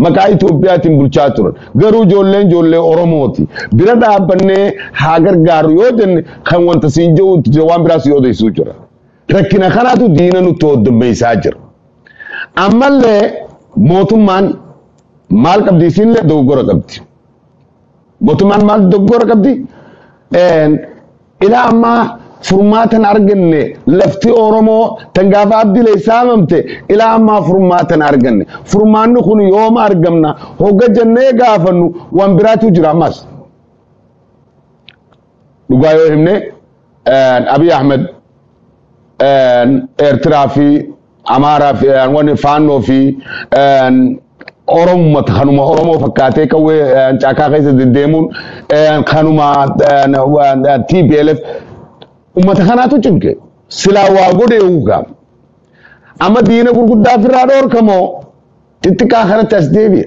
Maqaa Itoophiyaatiin bulchaa turan. Garuu ijoolleen ijoollee Oromooti. Bira dhaabbannee haa gargaaru yoo jenne, kan wanta siin jiru waan biraas yoo odeessuu jira. Rakkina kanaatu diina nutti hoddommeessaa jira. Ammallee mootummaan maal qabdi? Isiinillee dogoggora qabdi. Mootummaan maal dogoggora qabdi? Ilaa ammaa furmaatan arganne. Lafti Oromoo tan gaafa Abdilee saamamte ilaa ammaa furmaatan arganne. Furmaanni kun yooma argamna hogga jennee gaafannu, waan biraatu jira ammas. Dhugaa yoo himne, Abiy Ahmed Eertiraa fi Amaaraa fi wanni Faannoo fi Oromummaa kanuma Oromoo fakkaatee qawwee caakaa keessa deddeemuun kanuma TPLF ummata kanaatu cinqe. Silaa waa godhee uugaa amma diina gurguddaa ofirraa dhoorkamoo xixiqqaa kanatti as deebi'e.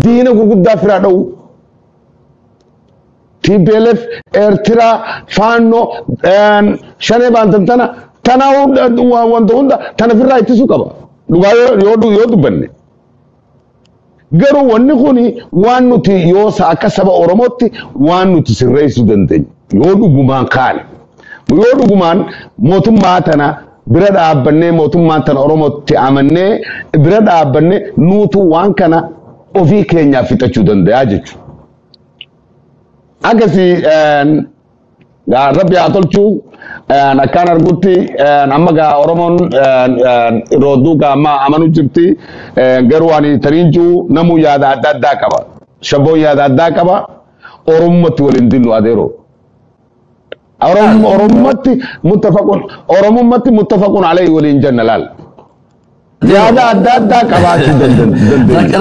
Diina gurguddaa ofirraa dhowwu, TPLF, Eertiraa, Faannoo, Shanee baantan tana tana wanta hunda tana ofirraa ittisuu qaba, dhugaa yoo dubbanne. Garuu wanni kuni waan nuti yoo akka saba Oromootti waan nuti sirreessuu dandeenyu, yoo dhugumaan kaane, yoo dhugumaan mootummaa tana bira dhaabbannee, mootummaan tana Oromootti amannee bira dhaabbannee, nuutu waan kana ofii keenyaaf fixachuu danda'a jechuudha. Akkasii Rabbi haa tolchuu. Akkaan argutti amma gaa Oromoon rooduu gaa amma amanu jirti. Garuu ani taniin jiru, namuu yaada adda addaa qaba. Shabboon yaada addaa qaba. Oromummaatti waliin dinnu, adeeroo. Oromummaatti muttafaqun, Oromummaatti muttafaqun alayhi waliin jenna laal. Yaada adda addaa qabaachuu dandeenya.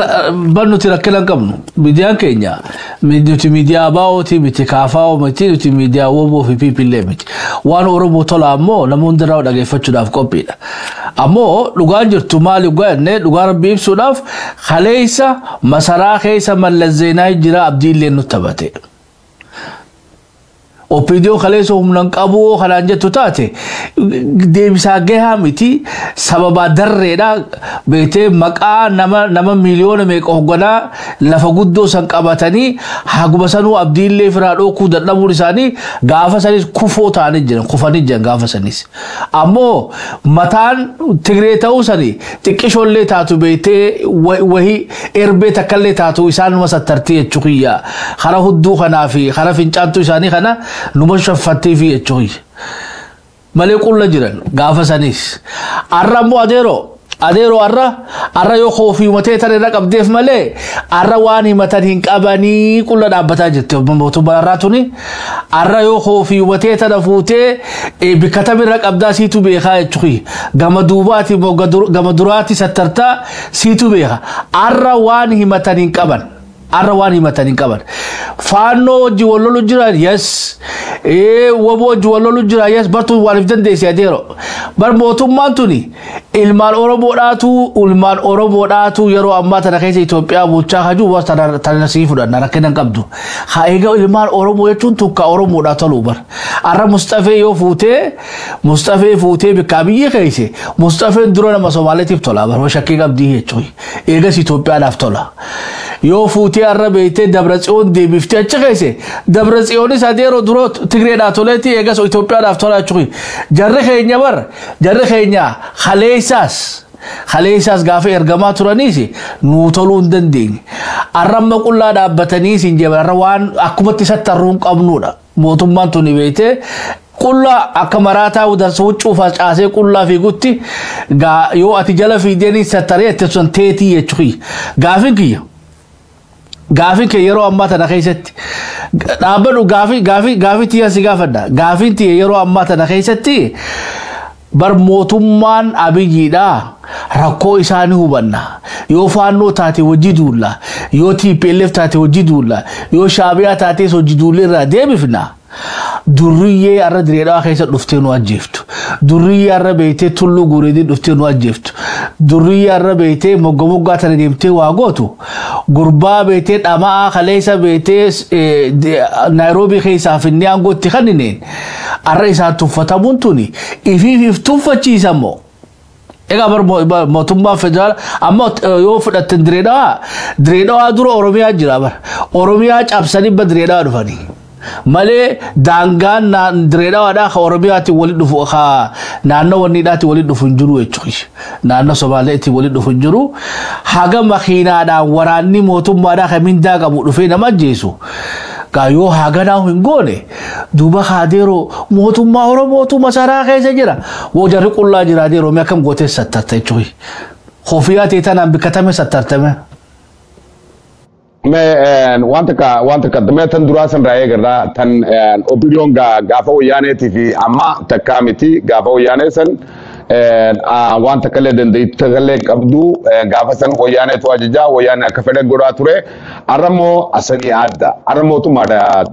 Bar nuti rakkina hin qabnu. Miidiyaan keenya nuti miidiyaa ABO'ti miti, KFO miti, nuti miidiyaa WBO fi PPLlee miti. Waan Oromoo tola ammoo nama hundarraa dhageeffachuudhaaf qophiidha. Ammoo dhugaan jirtu maali dhugaa jennee dhugaa Rabbii ibsuudhaaf, kaleessa masaraa keessa Mallas Zeenaa jira, Abdiillee nutti taphate. OPDO kaleessa humna hin qabu kanaan jettu taate deebisaa gahaa miti. Sababa darreedha beektee, maqaa nama miiliyoona meeqa hoogganaa lafa guddoo san qabatanii haguma sanuu Abdiillee firaa dhookuu dadhabuun isaanii gaafa sanis kufoo ta'anii jiran, kufanii jiran gaafa sanis. Ammoo mataan Tigree ta'uu sanii xiqqishoollee taatu beektee, wahii erbee takkallee taatu isaan numa sattartii jechuu kiyya, kara hudduu kanaa fi kara fincaantuu isaanii kana numa shaffattee fi jechuu kiyya. Malee qulla jiran gaafa sanis. Arra ammoo adeeroo arra yoo koofii himatee tan irra qabdeef malee, arra waan himatan hin qabanii, qulla dhaabbataa jirti mootummaan arraa tuni. Arra yoo koofii himatee tana fuutee bikka tamirra qabdaa siitu beekaa jechuu kiyya. Gama duubaati moo gama duraati sattartaa siitu beeka. Arra waan himatan hin qaban. Arra waan himatan hin qaban. Faannoo wajji wal lolu jiran, yes. WBO wajji wal lolu jira, yes. Bartuun waan if dandeesse, adeero. Bar mootummaan tuni ilmaan Oromoodhaatu yeroo ammaa tana keessa Itoophiyaa bulchaa hajuu war tana sii fudhanna, rakkina hin qabdu. Haa egaa, ilmaan Oromoo jechuun tukka Oromoodhaa toluu bar. Arra Mustafee yoo fuutee, Mustafee fuutee bikka biyyi keesse, Mustafeen dura nama Somaaleetiif tola bar, shakkii qabdii jechuun. Eegas Itoophiyaadhaaf tola. Yoo fuutee arra beektee Dabratsiyoon deebiftee achi keesse, Dabratsiyoonis adeeroo dura Tigreedhaa toleetti, eegas Itoophiyaadhaaf tola jechuun. Jarri keenya bar, jarri keenya kaleessaas gaafa ergamaa turaniis nuu toluu hin dandeenye. Arramma qullaa dhaabbatanii siin jedhan, arra waan akkumatti isatti harruu hin qabnudha. Mootummaan tuni beektee qullaa akka maraataa darsa huccuu facaasee qullaa fiigutti yoo ati jala fiidanii sattaree itti sun teetii jechuudha. Gaafin kiyya. Gaafin kee yeroo ammaa tana keessatti dhaabbadhu, gaafii tiyya si gaafadha. Gaafin tiyya yeroo ammaa tana keessatti bar mootummaan Abiyyiidha. Rakkoo isaanii hubanna. Yoo Faannoo taate hojii duulla. Yoo TPLF taate hojii duulla. Yoo Shaabiyaa taates hojii duulla irraa deebifna. Durriyyee arra Direedhaa keessa dhuftee nu ajjeeftu. Durriyyee arra beektee Tulluu Guureedii dhuftee nu ajjeeftu. Durriyyee arra beektee mogga moggaa tana deemtee waa gootu. Gurbaa beektee dhama'aa kaleessa beektee Naayiroobii keessaa finnee aangootti kannineen arra isaan tuffatamuun tuni ifiif if tuffachiisammoo. Egaa bar mootummaa federaala amma yoo fudhatten Direedawaa, Direedawaa dura Oromiyaa jira bar. Oromiyaa cabsanii ba Direedawaa dhufanii. Malee daangaan Direedawaadhaa ka Oromiyaatiin walitti dhufu, ka naannoo wanniidhaatiin walitti dhufu hin jiru jechuudha. Naannoo Somaaliitiin walitti dhufu hin jiru. Haga makiinaadhaan waraanni mootummaadhaa ka mindaa qabu dhufee nama ajjeesu. Gaa yoo haganaa hin goone duuba kaadeeroo mootummaa Oromootu masaraa keessa jira. Woo jarri qullaa jira adeeroo, mee akkam gootee sattarta jechuudha. Kofiyaa ta'e tanaan bikkatame sattartame. Mee waan takka mee tan duraa san irraa eegarraa tan opinion gaafa wayyaaneetii fi amma takkaa miti. Gaafa wayyaanee san waan takka illee dandeettii takka illee qabdu. Gaafa san wayyaaneetu ajajaa, wayyaanee akka fedhe godhaa ture. Har'a immoo asanii adda, har'a mootummaadha,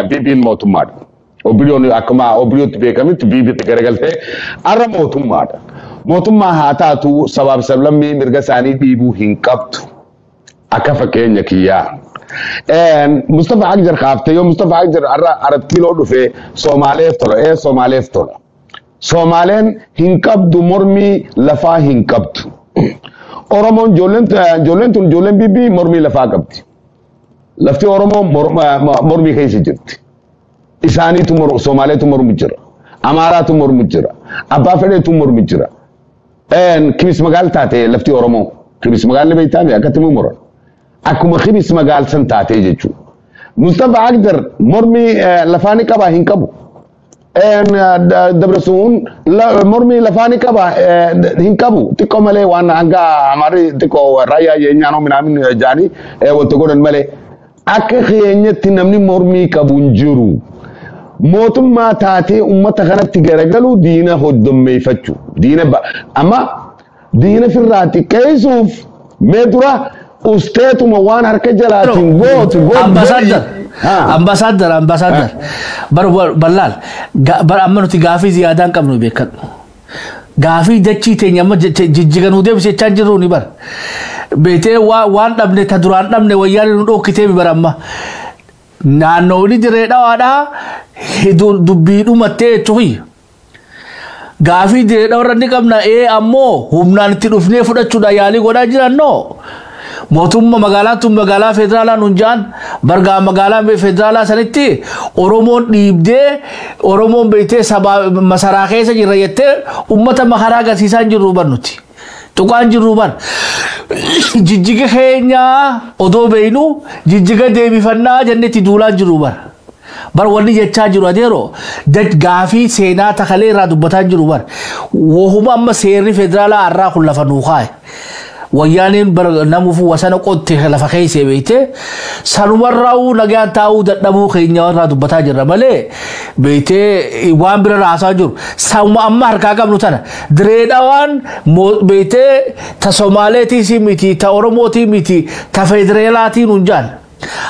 BB'n mootummaadha. Opinion akkuma opiniotti beekamitti BB'tti garagaltee har'a mootummaadha. Mootummaa haa taatu, sabaaf sablammii mirga isaanii dhiibuu hin qabdu. Akka fakkeenya kiyyaa. Mustafa Agjar kaaftee, yoo Mustafa Agjar har'a Arat Kiiloo dhufe Soomaaleef tola, ee Soomaaleef tola. Soomaaleen hin qabdu, mormii lafaa hin qabdu. Oromoon, ijoolleen tun, ijoolleen bibbii mormii lafaa qabdi. Lafti Oromoo mormii keessa jirti. Isaaniitu Soomaaleetu mormu jira. Amaaraatu mormu jira. Abbaa fedheetu mormu jira. Kibis magaal taate lafti Oromoo. Kibis magaalli beektaami akkatti muran. Akkuma kibis magaal san taatee jechuudha. Mustafa Agjar mormii lafaa ni qaba, hin qabu. Dabrasuun mormii lafaa ni qaba, hin qabu. Xiqqoo malee, waan hanga Amaarri xiqqoo raayyaa yeenyaanoo minaamin jaanii wanta godhan malee. Akka keenyatti namni mormii qabu hin jiru. Mootummaa taatee uummata kanatti garagalu diina hoddommeeffachuu. Diina amma diina firraa xiqqeessuuf mee dura usteetuma waan harka jalaatiin gootu gootu. Ambasaaddar. Ambasaaddar, ambasaaddar. Bar ballaal bar amma nuti gaafii ziyaadaan qabnu beekadhu. Gaafii dachii teenya amma jijjiganuu deebisee jechaa jirru ni bar. Beetee waan dhabne ta duraan dhabne wayyaan nu dhokkitee bar amma. Naannoonni Diree Dhawaadhaa dubbii dhumattee jechuun gaafii Diree Dhawarra ni qabna, ee ammoo humnaan itti dhufnee fudhachuudha yaalii godhaa jiran noo. Mootummaa magaalaan tun magaalaa federaalaa nun ja'an bargaa magaalaa federaalaa sanitti Oromoon dhiibdee, Oromoon beektee saba masaraa keessa jirra jettee uummata makaraa agarsiisaa hin jirru bar nuti. Tuqaan jirru bar. Jijjiga keenyaa odoo beeynu jijjiga deebifannaa jennetti duulaa jiru bar. Bar wanni jechaa jiru adeeroo gaafii seenaa takalee irraa dubbataa jiru bar. Wohuma amma seerri federaalaa har'aa kun lafa nuu kaa'e. Wayyaaneen namuuf wasana qotte lafa keessa beekte sanumarraa nagaan taa'uu dadhabuu keenya irraa dubbataa jirra malee beektee waan bira raasaa jiru. Sanuma amma harkaa qabnu tana Diree Dhawaan beektee ta Somaaleetiis miti, ta Oromootii miti, ta federaalaatiin hun jaan.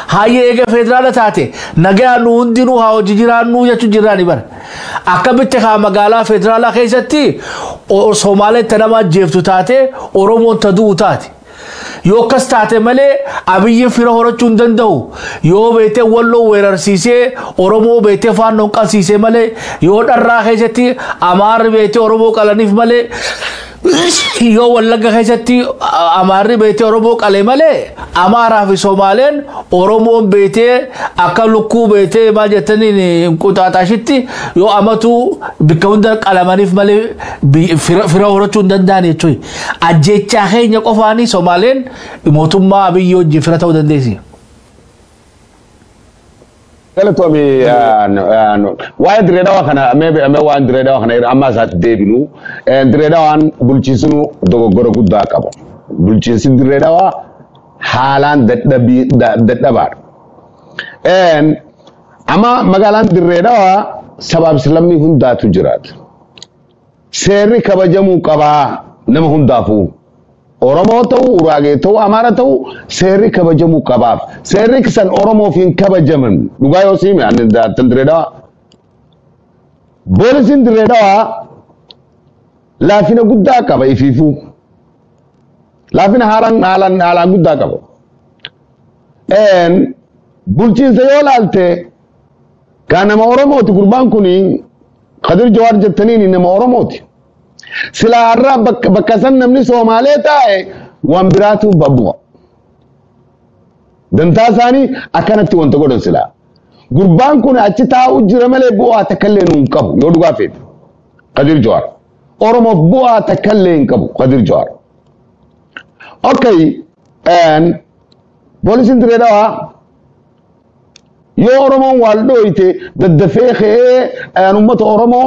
Hayyee, eega federaala taate nagaa nu hundinuu haa hojii jiraannu jechuun jirraani bara. Akkamitti haa magaalaa federaalaa keessatti Somaaleen ta nama ajjeeftu taate, Oromoon ta du'u taate? Yoo akkas taate malee Abiyyi fira horachuu hin danda'u. Yoo beektee Walloo weerarsiisee Oromoo beektee faannoon qabsiisee malee, yoo Dharraa keessatti Amaarri beektee Oromoo qalaniif malee, yoo Wallagga keessatti Amaarri beektee Oromoo qale malee, Amaaraa fi Somaaleen Oromoon beektee akka lukkuu beektee maal jettaniin quxaaxaashitti yoo amatu bikka hunda qalamaniif malee fira horachuu hin danda'an jechuudha. Ajjechaa keenya qofaanii Somaaleen mootummaa Abiyyi wajjin fira ta'uu dandeessi. Galatoomi. Waa'ee Dirree Dhawaa kana mee waan Dirree Dhawaa kana amma isaatti deebinu, Dirree Dhawaan bulchiinsinu dogoggora guddaa qaba. Bulchiinsi Dirree Dhawaa haalaan dadhabaadha. Amma magaalaan Dirree Dhawaa sabaaf lammii hundaatu jiraata. Seerri kabajamuu qabaa nama hundaafuu. Oromoo ta'uu, Uraagee ta'uu, Amaara ta'uu, seerri kabajamuu qabaaf. Seerri san Oromoof hin kabajaman. Dhugaa yoo siime ani tan Dirree Dhawaa. Poolisiin Dirree Dhawaa laafina guddaa qaba ifiifuu. Laafina haalaan haalaan haalaan guddaa qaba. Bulchiinsa yoo laalte kaa nama Oromooti gurbaan kuni, Kadir Jawaar jettaniin, nama Oromooti. Silaa har'a bakka san namni Soomaalee taa'e waan biraatu babbu'a. Dantaa isaanii akkanatti wanta godhan silaa. Gurbaan kun achi taa'u jira malee bu'aa takkallee nuun qabu yoo dhugaa feete. Kadir Jawaar. Oromoof bu'aa takkallee hin qabu Kadir Jawaar. Okay, poolisiin Dirree Dhawaa yoo Oromoon wal dhooyte daddafee ka'ee uummata Oromoo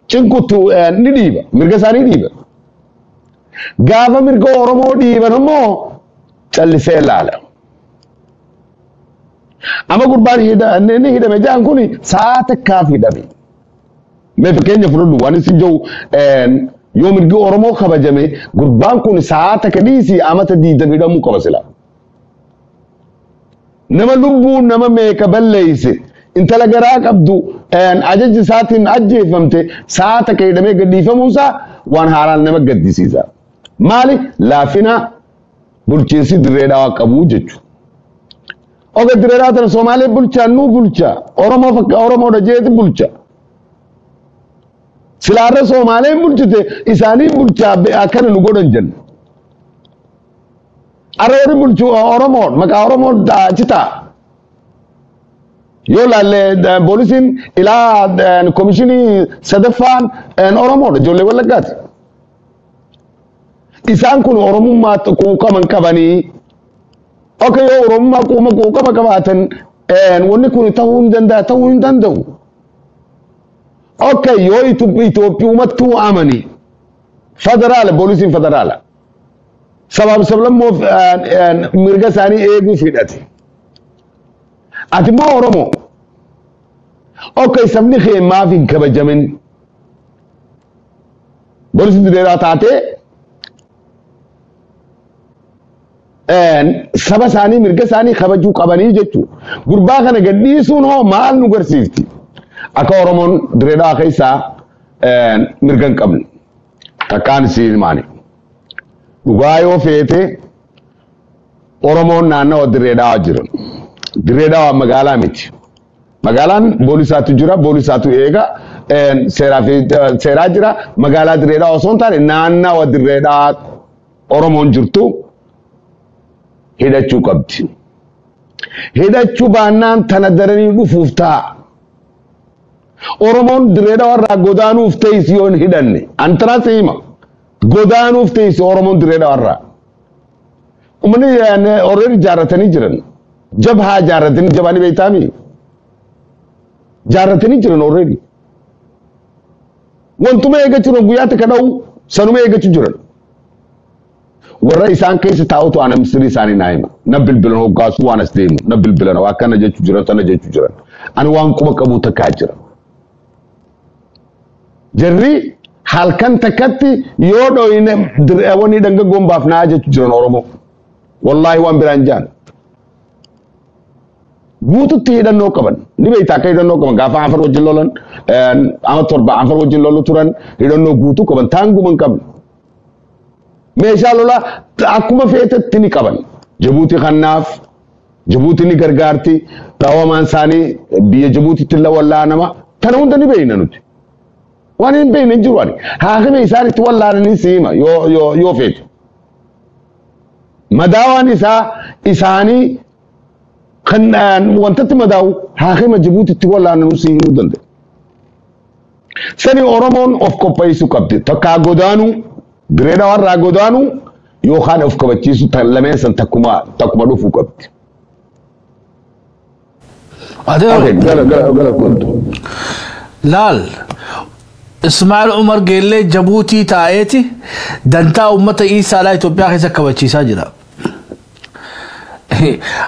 cinquttu ni dhiiba, mirga isaanii dhiiba. Gaafa mirga Oromoo dhiiban immoo callisee ilaala. Amma gurbaan inni hidhame jaan kun sa'a takkaaf hidhame. Mee fakkeenya fudhadhu, waan isin jiru yoo mirgi Oromoo kabajame, gurbaan kun sa'a takka dhiisii amata 20 hidhamuu qaba sila. Nama lubbuu nama meeqa balleeyse, intala garaa qabdu ajaji isaatiin ajjeefamte, sa'a takka hidhamee gadhiifamuunsaa waan haaraan nama gaddisiisa. Maali? Laafina bulchiinsi Dirree Dhawaa qabu jechuudha. Oga Dirree Dhawaa tana Somaalee bulchaa nuu bulcha, Oromoo fakka Oromoodha jeeti bulcha. Silaarra Somaaleen bulchite isaanii bulchaa akkana nu godhan jenna. Arra warri bulchu Oromoo, maqaa Oromoo achi ta'a. Yoo laalle poolisiin ilaa komishinii sadaffaan Oromoodha, ijoollee Wallaggaati. Isaan kun Oromummaa quuqama hin qabanii. Akka yoo Oromummaa quuqama qabaatan wanni kun ta'uu hin danda'a, ta'uu hin danda'u. Okay, yoo Itoophiyumattuu amani federaala, poolisiin federaala. Sabaaf sablammoof mirga isaanii eeguuf hidhate. Ati immoo Oromoo. Okay, sabni kee maaf hin kabajamin? Poolisiin Dirree taatee saba isaanii mirga isaanii kabajuu qabanii jechuudha. Gurbaa kana gadhiisuun hoo maal nu garsiifti? Akka Oromoon Dirree Dhawaa keessaa mirga hin qabne. Takkaan isii himaani. Dhugaa yoo feete Oromoon naannawa Dirree Dhawaa jira. Dirree Dhawaa magaalaa miti. Magaalaan boolisaatu jira, boolisaatu eega, seeraa fi seeraa jira. Magaalaa Dirree Dhawaa osoo hin taane naannawa Dirree Dhawaa Oromoon jirtu hidhachuu qabdi. Hidhachuu baannaan tana daranii dhufuuf ta'a. Oromoon Dirree Dhawaa irraa godaanuuf teessi yoo hin hidhanne. Antanaas hima. Godaanuuf teessi Oromoon Dirree Dhawaa irraa. Uummanni already jaarratanii jiran. Jabhaa jaarratanii, jabaanii beektaami. Jaarratanii jiran already. Wantuma eeggachuu jiran, guyyaa takka dha'u sanuma eeggachuu jiran. Warra isaan keessa taa'utu ana misirii isaanii naa hima. Na bilbilan hoggaasuu waan as deemu. Na bilbilan waa akkana jechuu jiran, sana jechuu jiran. Ani waan quba qabu takkaa jira. Jarri halkan takkatti yoo dhoyine wanni dhangaggoon baafnaa jechuu jiran Oromoo. Wallaahi waan biraan jaan. Guututti hidhannoo qaban. Ni beektaa akka hidhannoo qaban, gaafa Afar wajjin lolan, ama 7 Afar wajjin lolu turan, hidhannoo guutuu qaban, taanguma hin qabne. Meeshaa lolaa akkuma feetetti ni qaban. Jabuuti kanaaf Jabuuti ni gargaarti. Dhaawamaan isaanii biyya Jabuutitti illee wallaanama. Kana hunda ni beekna nuti. Waan hin beekne hin jiru ani. Haakima isaan itti wallaananii si hima yoo feete. Madaawaan isaa isaanii kan wantatti madaa'u haakima Jabuutitti wallaananuu si himuu danda'a. Sani Oromoon of qopheessuu qabdi. Takkaa godaanuu, Dirree Dhawaa irraa godaanuu yookaan of kabachiisuu, lameen san takkuma dhufuu qabdi. Adeero. Okay, gara kootu. Laal. Ismaa'eel Umar Geellee Jabuutii taa'eeti dantaa uummata Iisaalaa Itoophiyaa keessa kabachiisaa jira.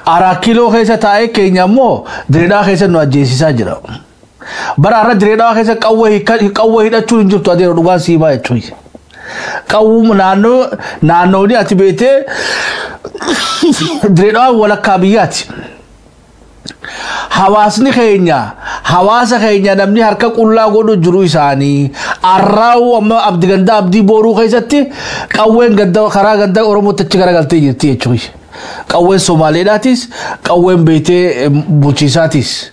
Araa Kiiloo keessa taa'ee keenya immoo Direedhaa keessa nu ajjeesisaa jira. Bara har'a Direedhaa keessa qawwee hidhachuun hin jirtu, adeero, dhugaan siimaa jechuun. Qawwuu naannoo naannooni ati beetee Direedhaa walakkaa biyyaati. Hawaasni keenya, hawaasa keenya namni harka qullaa godhu jiru isaanii arraa'u. Amma abdi ganda abdii booruu keessatti qawween ganda karaa ganda Oromootti achi garagaltee jirti jechuudha. Qawween Somaaleedhaatis, qawween beetee bulchiisaatis.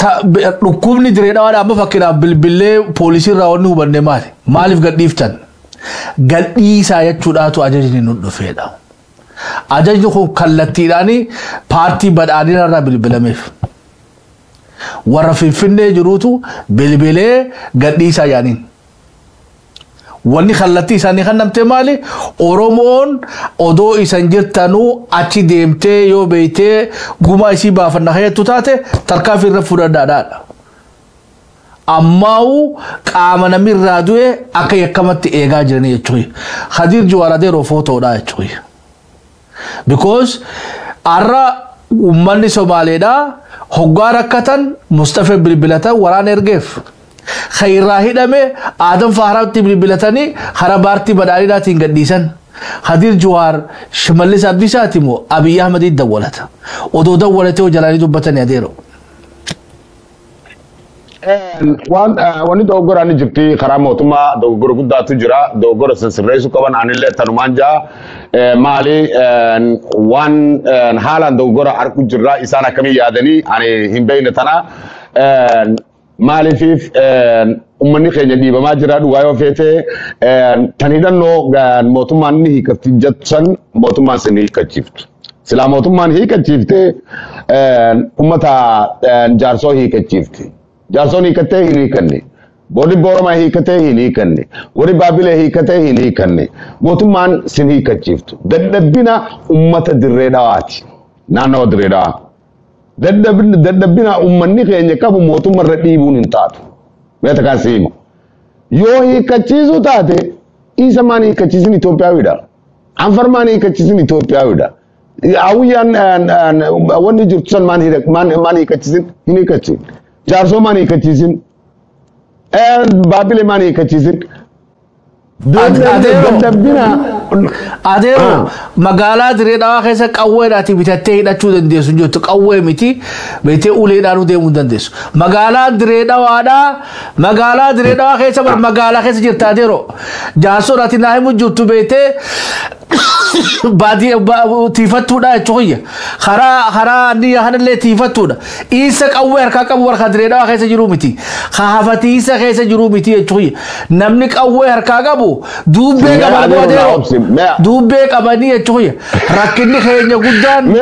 Dhukkubni Dirree Dhawaadha amma fakkeenyaaf bilbilee poolisii irraa wanni hubanne maali? Maaliif gadhiiftan? Gadhiisaa jechuudhaatu ajajni nu dhufeedha. Ajajni kun kallattiidhaan paartii badhaadhina irraa bilbilameef. Warra Finfinnee jiruutu bilbilee gadhiisaa yaaniin. Wanni kallattii isaanii kan namtee maali? Oromoon odoo isan jirtanuu achi deemtee yoo beeytee gumaa isii baafanna kayyattu taate tarkaanfii irra fudhadhaadha. Ammaa'u qaama namni irraa du'e akka yakkamatti eegaa jiranii jechuudha. Khadiir Jawaar adeeroo footoodha jechuudha. Because har'a uummanni Somaaleedhaa hoggaa rakkatan Mustafee bilbilatan waraana ergeef. Khayirraa hidhame Aadam Faaraatti bilbilatanii karaa paartii badhaadhinaatiin gadhiisan. Khadiir Jawaar Shimallis Abdiisaati moo Abiyyi Ahmadiin dawwalata. Odoo dawwalatee jalaanii dubbatanii adeero. Waan wanni dogoggoraan ni jirti karaa mootummaa dogoggora guddaatu jira dogoggora sirreessuu qaban anillee tanumaan jaa maali waan haalaan dogoggora argu jirra isaan akkamii yaadanii ani hin beekne tana maaliifiif uummanni keenya dhiibamaa jira dhugaa yoo feete tan hidhannoo mootummaan ni hiikatti jettu san mootummaan sin hiikkachiiftu. Silaa mootummaan hiikkachiifte uummata jaarsoo hiikkachiifti. Jaarsoon hiikattee hin hiikanne. Warri Booramaa hiikatee hin hiikanne. Warri Baabilee hiikatee hin hiikanne. Mootummaan sin hiikkachiiftu. Dadhabbina uummata Dirree Dhawaati. Naannawa Dirree Dhawaa. Dadhabbina uummanni keenya qabu mootummaa irra dhiibuun hin taatu. Beeta kan si hima. Yoo hiikkachiisuu taate isa maan hiikkachiisin Itoophiyaawidha. Anfar maan hiikkachiisin Itoophiyaawidha. Awwiyyaan wanni jirtu san maan hiikkachiisin hin hiikkachiifne. Jaarsoo maan hiikkachiisin? Baabilee maan hiikkachiisin? Adeero magaalaa Dirree Dhawaa keessa qawweedhaati bitattee hidhachuu dandeessu hin jirtu qawwee miti beektee uleedhaan deemuu hin dandeessu. Magaalaa Dirree Dhawaadhaa magaalaa Dirree Dhawaa keessa bar magaalaa keessa jirta adeero jaarsoodhaati naa himu jirtu beektee baadiyyaa tiifattuudha jechuudha. Karaa karaa niyya kanallee tiifattuudha. Isa qawwee harkaa qabu warra Dirree Dhawaa keessa jiru miti. Hafatiisa keessa jiru miti jechuudha. Namni qawwee harkaa qabu duubbee qabanii adeero duubbee qabanii jechuudha. Rakkinni keenya guddaan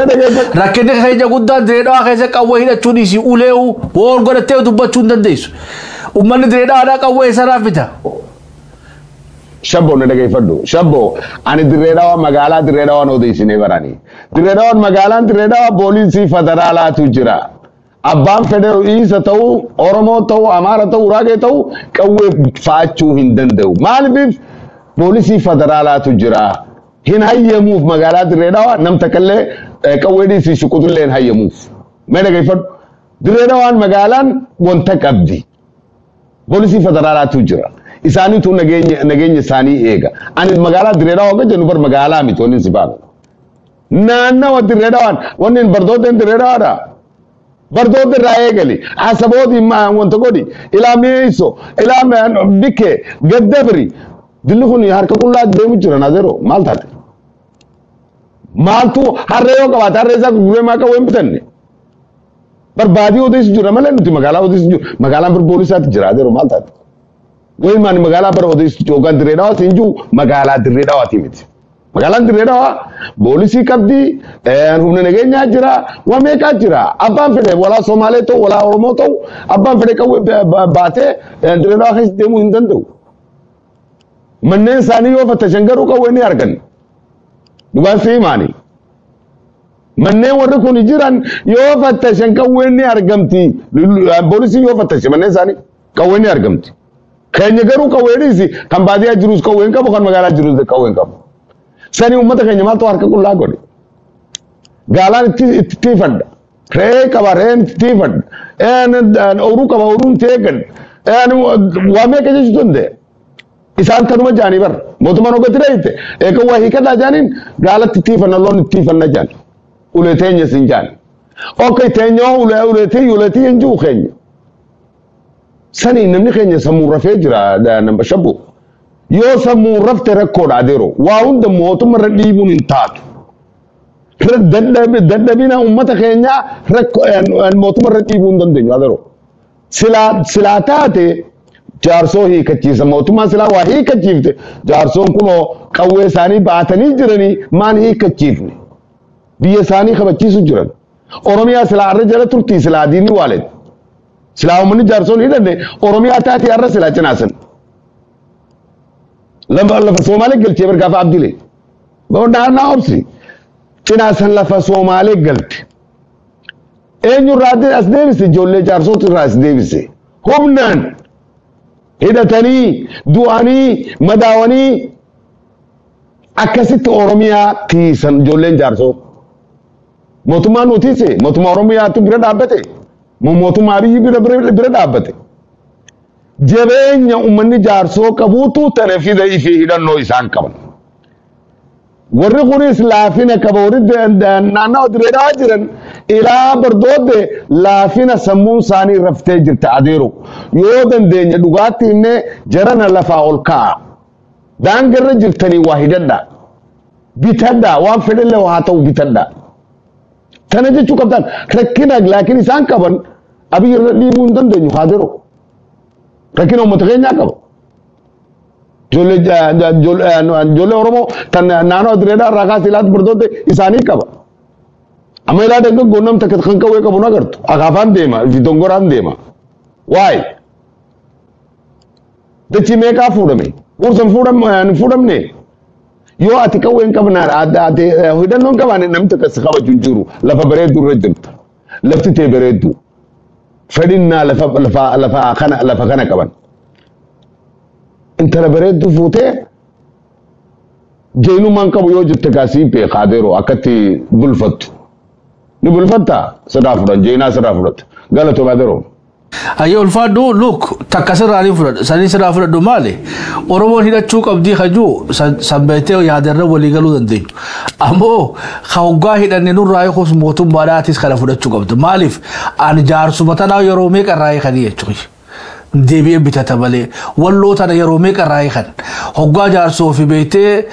rakkinni keenya guddaan Dirree Dhawaa keessa qawwee hidhachuun isii uleewu wool godhattee dubbachuu hin dandeessu. Uummanni Dirree Dhawaadhaa qawwee isarraa bita. Shabbo na dhageeffadhu. Shabbo ani Dirree Dhawaa magaalaa Dirree Dhawaan odeessinee barani. Dirree Dhawaan magaalaan Dirree Dhawaa poolisii federaalaatu jira. Abbaan fedhe isa ta'uu Oromoo ta'uu Amaara ta'uu Uraagee ta'uu qawwee faachuu hin danda'u. Maaliif poolisii federaalaatu jira. Hin hayyamuuf magaalaa Dirree Dhawaa nam takkallee qawwee dhiisii shuqutullee hin hayyamuuf. Mee dhageeffadhu. Dirree Dhawaan magaalaan wanta qabdi. Poolisii federaalaatu jira. Isaaniitu nageenya isaanii eega. Ani magaalaa Dirree Dhawaa hogga jennu bar magaalaa miti wanni si baanu. Naannawa Dirree Dhawaan wanni bardooteen Dirree Dhawaadha. Bardoota irraa eegali. Asabooti wanta godhi. Ilaa mi'eessoo. Ilaa bikkee. Gaddabri. Dilli kun harka qullaa deemu jira naazeroo maal taate? Maaltu harree yoo qabaate harree isaa gurguree maa qawwee hin bitanne? Barbaadii odeessu jira malee nuti magaalaa odeessu jiru. Magaalaan bir poolisaatti jira adeero maal taate? Wayimaan magaalaa bara odeessu yookaan Dirree Dhawaa siin jiru magaalaa Dirree Dhawaati miti. Magaalaan Dirree Dhawaa poolisii qabdi, humna nageenyaa jira, waa meeqaa jira. Abbaan fedhe walaa Somaalee ta'u walaa Oromoo ta'u abbaan fedhe qawwee baatee Dirree Dhawaa keessa deemuu hin danda'u. Manneen isaanii yoo fattashan garuu qawwee ni argan. Dhugaan si himaani. Manneen warri kun jiran yoo fattashan qawwee ni argamti. Poolisiin yoo fattashe manneen isaanii qawwee ni argamti. Keenya garuu qawwee dhiisi kan baadiyyaa jirus qawwee hin qabu kan magaalaa jirus qawwee hin qabu. Sani uummata keenya maaltu harka qullaa godhe? Gaalaan itti tiifadha. Re'ee qaba re'een itti tiifadha. Ooyiruu qaba ooyiruun itti eeggadha. Waa meeqa jechuu danda'e? Isaan kanuma jaanii bara. Mootummaan hoggatti dhayite. Eega waa hiikadhaa jaaniin gaalatti tiifanna loon itti tiifanna jaan. Ulee teenya sin jaan. Okay teenya ulee uleetii uleetii hin jiru keenya. Sani namni keenya sammuu rafee jira nama shabbu. Yoo sammuu rafte rakkoodha adeero. Waa hunda mootummaa irra dhiibuun hin taatu. Dadhabina uummata keenyaa rakkoo mootummaa irra dhiibuu hin dandeenyu adeero. Silaa taate jaarsoo hiikachiisa mootummaan silaa waa hiikachiifte jaarsoon kunoo qawwee isaanii baatanii jiranii maan hiikachiifne biyya isaanii kabachiisu jiran. Oromiyaa silaa arra jala turtii silaa diinni waalet. Silaa uummanni jaarsoon hidhanne Oromiyaa taatee arra silaa cinaasan. Lafa Somaalee galchee gaafa Abdilee. Naa obsi. Cinaasan lafa Somaalee galte. Eenyurraa as deebise ijoollee jaarsootu irraa as deebise. Humnaan hidhatanii du'anii madaawanii akkasitti Oromiyaa tiisan ijoolleen jaarsoo. Mootummaan nu tiise mootummaa Oromiyaatu bira dhaabbate. Mootummaa Abiyyi bira dhaabbate. Jabeenya uummanni jaarsoo qabuutu tana fida fi hidhannoo isaan qaban. Warri kunis laafina qaba warri naannoo direedhaa jiran ilaa bardoodde laafina sammuun isaanii raftee jirta adeero. Yoo dandeenye dhugaatti himnee jarana lafaa ol kaa'a. Daangarra jirtanii waa hidhadhaa. Bitadhaa waan fedhallee haa ta'u bitadhaa. Tana jechuu qabdan rakkina laakiin isaan qaban Abiyyi irra dhiibuu hin dandeenyu adeero. Rakkina uummata keenyaa qaba. Ijoollee Oromoo tan naannoo Direedaa irraa kaasee ilaatu bardoodde isaanii qaba. Amma ilaa dargaggoon nam takka kan qawwee qabu agartu. Akaafaan deema, fi dongoraan deema. Waay. Dachii meeqaa fuudhame? Gorsan hin fuudhamne? Yoo ati qawwee hin qabnaan ati hidhannoo hin qabaanne namni takka si kabaju hin jiru. Lafa bareedduu irra jirta. Lafti tee bareedduu. Fedhinnaa lafa kana qaban. Intala bareedduu fuutee jeenummaan qabu yoo jette kaasii beekaa adeeroo akkatti bulfattu. Ni bulfattaa sirraa fudhan jeenaa sirraa fudhatta. Galatoomi adeeroo. Hayyee ulfaadhu look takka sirraa ni fudhadhu sanii sirraa fudhadhu maali Oromoon hidhachuu qabdii kajuu sanbeetee yaadarra walii galuu dandeenyu. Ammoo ka hoggaa hidhanne nurraa eegus mootummaadhaatis kana fudhachuu qabdu. Maaliif ani jaarsuma tanaa yeroo meeqa irraa eeganii jechuudha. Deebi'ee bitata malee walloo tana yeroo meeqa irraa eegan hoggaa jaarsoo fi beektee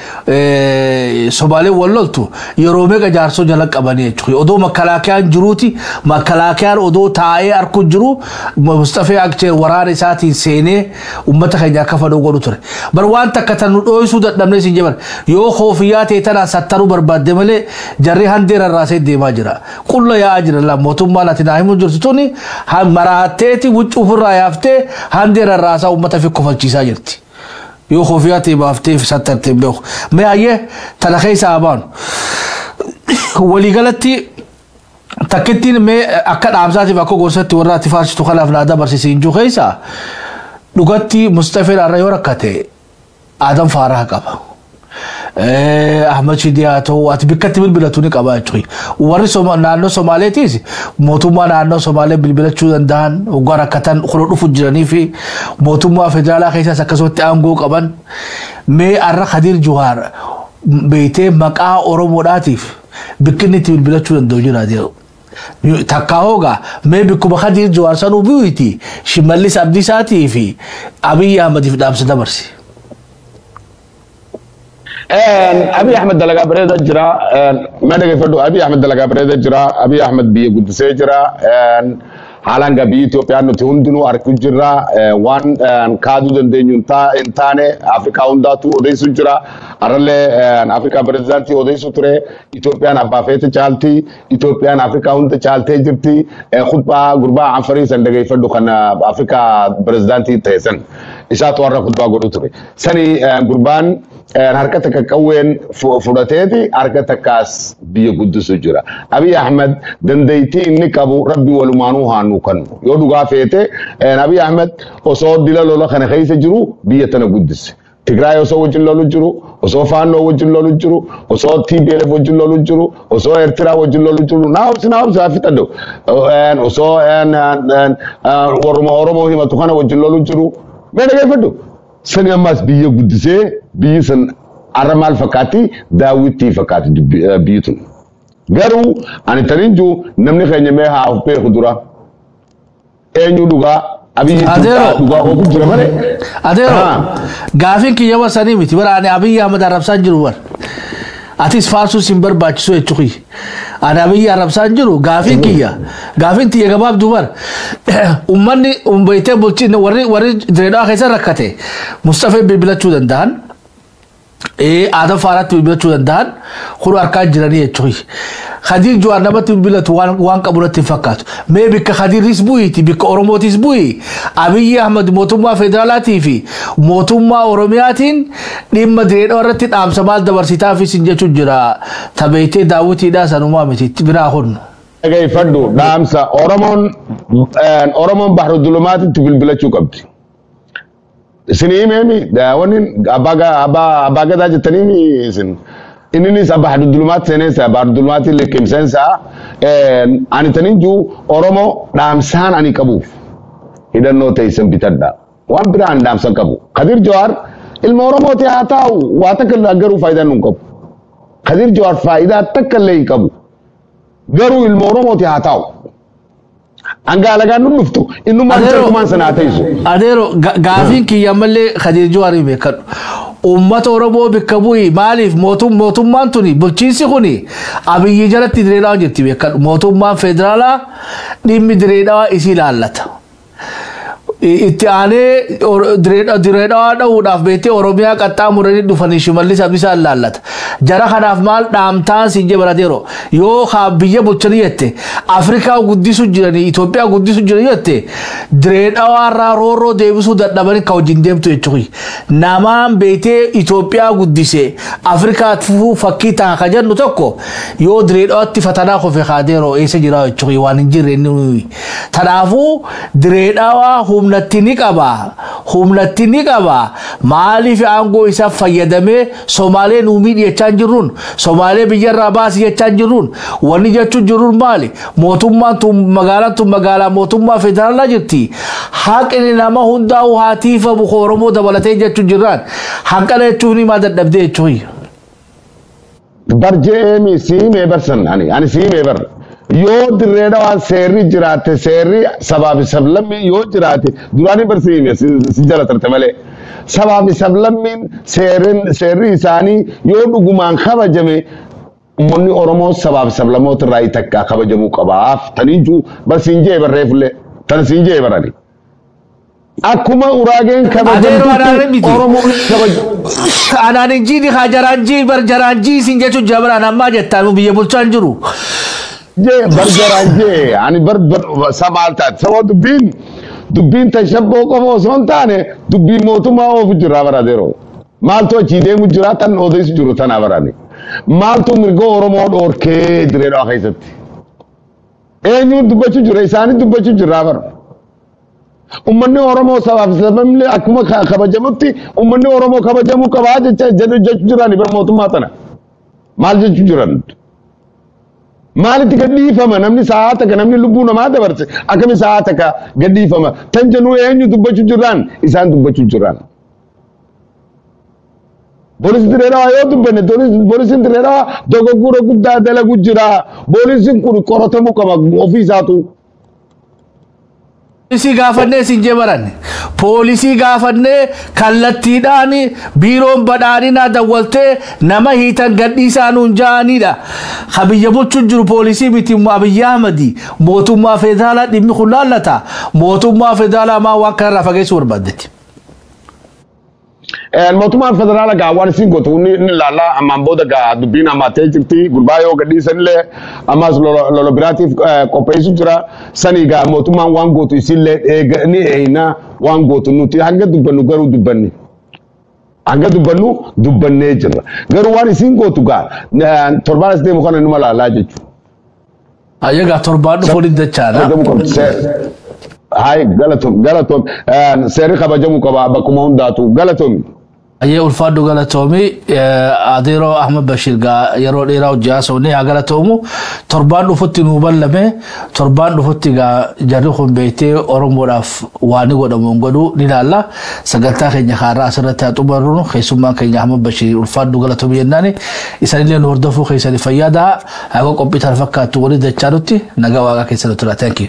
Somaalee walloltu yeroo meeqa jaarsoo jala qabanii jechuudha. Odoo makkalaakiyaan jiruuti makkalaakiyaan odoo taa'ee arku jiru Mustafee Akchee waraana isaatiin seenee uummata keenya akka fadhoo godhu ture. Bar waan takka tan nu dhooysuu dadhabnee isin jaban yoo koofiyyaa ta'e tanaan sattaruu barbaadde malee jarri handee rarraasee deemaa jira. Qulla yaa'aa jira la mootummaan ati naa himu jirtu tuni maraatteeti huccuu ofirraa yaaftee handee rarraasaa uummata fi kofalchiisaa jirti. Yoo koofiyyaa ta'e baaftee fi sattartee beeku. Mee hayyee tana keessa haa baanu. Waliigalatti takkittiin mee akka dhaamsaatiif akka gorsatti warra ati faarsitu kanaaf naa dabarsisiin jiru keessa dhugatti Mustafeen har'a yoo rakkate Adam Faaraha qaba. Ahmad Shidii haa ta'u ati bikkatti bilbilatu ni qaba jechuudha. Warri naannoo Somaaleetiis mootummaa naannoo Somaalee bilbilachuu danda'an hoggaa rakkatan kun dhufu jiranii fi mootummaa federaalaa keessaas akkasumatti aangoo qaban. Mee har'a Khadiir Juhaar beektee maqaa Oromoodhaatiif bikkinni itti bilbilachuu danda'u jira jedhu. Takkaa hoogaa mee bikkuma Khadiir Juhaar sanuu biyyiiti Shimallis Abdiisaatii fi Abiyyi Ahmadiif dhaamsa dabarsi. Abiy Ahmed dalagaa bareeda jira. Ma dhaggeeffadhu Abiy Ahmed dalagaa bareeda jira. Abiy Ahmed biyya guddisee jira. Haalaan gaa biyyi Itoophiyaa nuti hundinuu arguu jirra. Waan kaaduu dandeenyu hin taane Afrikaa hundaatu odeessu jira. Har'allee Afrikaa pirezidaantii odeessu ture. Itoophiyaan abbaa feete caalti. Itoophiyaan Afrikaa hunda caaltee jirti. Khutbaa gurbaa Anfarii san dhaggeeffadhu kan Afrikaa pirezidaantii ta'e san. Isaatu har'a khutbaa godhu ture. Sani gurbaan harka takka qawween fudhateeti harka takkaas biyya guddisu jira. Abiy Ahmed dandeettii inni qabu rabbi walumaanuu haa nuu kennu. Yoo dhugaa feete Abiy Ahmed osoo dila lola kana keessa jiru biyya tana guddise. Tigraay osoo wajjin lolu jiru, osoo Faannoo wajjin lolu jiru, osoo TPLF wajjin lolu jiru, osoo Eertiraa wajjin lolu jiru, naa obsi naa obsi haa fixadhu. Osoo warruma Oromoo himatu kana wajjin lolu jiru. Mee dhaggeeffadhu. Sani ammas biyya guddisee biyyi san har'a maal fakkaatti daawwittii fakkaatti biyyi tun. Garuu ani tanin jiru namni keenya mee haa of beeku dura. Eenyu dhugaa Abiyyi dhugaa oofu jira malee. Adeero gaafiin kiyya sanii miti bara ani Abiyyi Ahmad arrabsaan jiru bara. Atis faarsuus hin barbaachisu jechuudha. Ani Abiyyi arrabsaan jiru gaafiin kiyya. Gaafiin tiyya gabaabduu bar. Uummanni beektee bulchiin warri Direedhaa keessa rakkate Mustafee bilbilachuu danda'an. Adam Faaraatti bilbilachuu danda'an kun harkaa jiranii jechuudha. Khadiir Jawaar namatti bilbilatu waan qabu natti hin fakkaatu. Mee bikka Khadiiris bu'iiti bikka Oromootis bu'i Abiyyi Ahmad mootummaa federaalaatii fi mootummaa Oromiyaatiin dhimma Direedhaa irratti dhaamsa maal dabarsitaafis isin jechuun jira. Tabeetee daawwitiidhaa sanumaa miti biraa kun. Dhageeffadhu dhaamsa Oromoon Bahru Dulumaatitti bilbilachuu qabdi. Isin himeemi wanni abbaa gadaa jettaniimi isin. Inninis Bahru Dulumaatti seeneensa Bahru Dulumaatti liqimseensa ani tanin jiru Oromoo dhaamsaan ani qabuuf hidhannoo teessan bitadha. Waan biraa an dhaamsan qabu. Kadir Jawaar ilma Oromooti haa taa'u waa takka garuu faayidaa nun qabu. Kadir Jawaar faayidaa takka illee hin qabu. Garuu ilma Oromooti haa taa'u. Hanga alagaan nun dhuftu innummaan jalqumaan sana haa teessu. Adeero gaafiin kiyya ammallee Kadir Jawaarii beekadhu. Uummata Oromoo bakka bu'i maaliif mootummaan tuni bulchiinsi kuni Abiyyi jalatti Direedhaa jirti beekadhu. Mootummaan federaalaa dhimmi Direedhaa isii ilaallata. Itti aanee Direedhaa dha'uudhaaf beektee Oromiyaa qaxxaamuranii dhufanii Shimallis Abdiisaa ilaallata. Jara kanaaf maal dhaamtaan siin jee barateero yoo biyya bulchanii jette Afrikaa guddisu jiranii Itoophiyaa guddisu jiranii jette Direedhaa irraa roorroo deebisuu dadhabanii ka wajjin deemtu jechuudha. Namaan beektee Itoophiyaa guddise Afrikaa fufuu fakkii ta'a ka jennu tokko yoo Direedhaatti fatanaa kofe kaadeeroo eessa jira jechuudha waan hin jirre inni. Kanaafuu Direedhaa humnatti ni qaba. Humnatti ni qaba. Maaliif aangoo isaa fayyadamee Somaalee nuu miidhi jechaa jirruun Somaalee biyyarraa baasi jechaa jirruun wanni jechuun jirruun maali? Mootummaan tun magaalaan tun magaalaa mootummaa federaalaa jirti. Haqni nama hundaa'u haa tiifamu Oromoo dabalatee jechuun jirraan hanqana jechuun himaa dadhabdee jechuun. Barjeemi siimee barsan ani siimee bar. Yoo Dirreedhaa seerri jiraate seerri sabaa fi sablammii yoo jiraate duraanii barsiifne si jala tarte malee. Sabaa fi sablammiin seerri isaanii yoo dhugumaan kabajame uummanni Oromoo sabaa fi sablammoota irraa takka kabajamuu qabaaf tanii jiru barsiin jee barreeffillee tan siin jee barani. Akkuma Uraageen kabajamtutti Oromoon kabajamu. Anaan injiini haa jaraanjii bar jaraanjii siin jechuun jabara ammaa jettaan biyya bulchaan jiru. Jee bar jaraanjee ani bar samaal taate sababa dubbiin tashabboo qofa osoo hin taane dubbiin mootummaa oofu jira barateero. Maaltu achii deemu jira tan odeessu jiru tanaa barani. Maaltu mirga Oromoo dhoorkee Direedhaa keessatti. Eenyuun dubbachuu jira isaanii dubbachuu jira bara. Uummanni Oromoo sabaaf sablamni akkuma kabajamutti uummanni Oromoo kabajamuu qabaa jecha jechuu jirani bar mootummaa tana. Maal jechuu jiran? Maalitti gadhiifama namni sa'aa takka namni lubbuu namaa dabarse akkami sa'aa takka gadhiifama tan jennu eenyu dubbachuu jiraan isaan dubbachuu jiraan. Poolisiin Direedhaa yoo dubbanne poolisiin Direedhaa dogoggora guddaa dalagu jira. Poolisiin kun qoratamuu qaba ofii isaatu. Poolisii gaafannee siin jee baranne. Poolisii gaafannee kallattiidhaan biiroon badhaadhinaa dawwaltee nama hiitan gadhiisaa nuun ja'anidha. Ka biyya bulchuun jiru poolisii miti Abiyyi Ahmadi mootummaa federaalaa dhimmi kun laallata. Mootummaa federaalaa maa waan kanarraa fageessuu barbaaddetti. Mootummaan federaalaa gaa waan isin gootu ni ilaalla ammaan booda gaa dubbiin hammattee jirti gurbaa yoo gadhiisanillee ammas lola biraatiif qopheessu jira sanii gaa mootummaan waan gootu isinillee ni eeyna waan gootu nuti hanga dubbannu garuu dubbanne. Hanga dubbannu dubbannee jirra garuu waan isin gootu gaa torbaan as deemu kana numa laalaa jechuudha. Ayyagaa torbaan dhufuun hin dachaadha. Hai galatoom galatoom seerri kabajamuu qaba bakkuma hundaatu galatoom. Ayyee ulfaadhu galatoomi Adeeroo Ahmad Bashir gaa yeroo dheeraa hojii haasofne haa galatoomu torbaan dhufutti nuu ballame torbaan dhufutti gaa jarri kun beektee Oromoodhaaf waan ni godhamu hin godhu ni ilaalla sagantaa keenya kaarraa asirratti haa xumurru keessummaan keenya Ahmad Bashir ulfaadhu galatoomi jennaani isanillee nu hordofuu keessanii fayyadaa haga qophii tan fakkaattu walii dachaa nutti nagaa waaqaa keessatti tura. Thank you.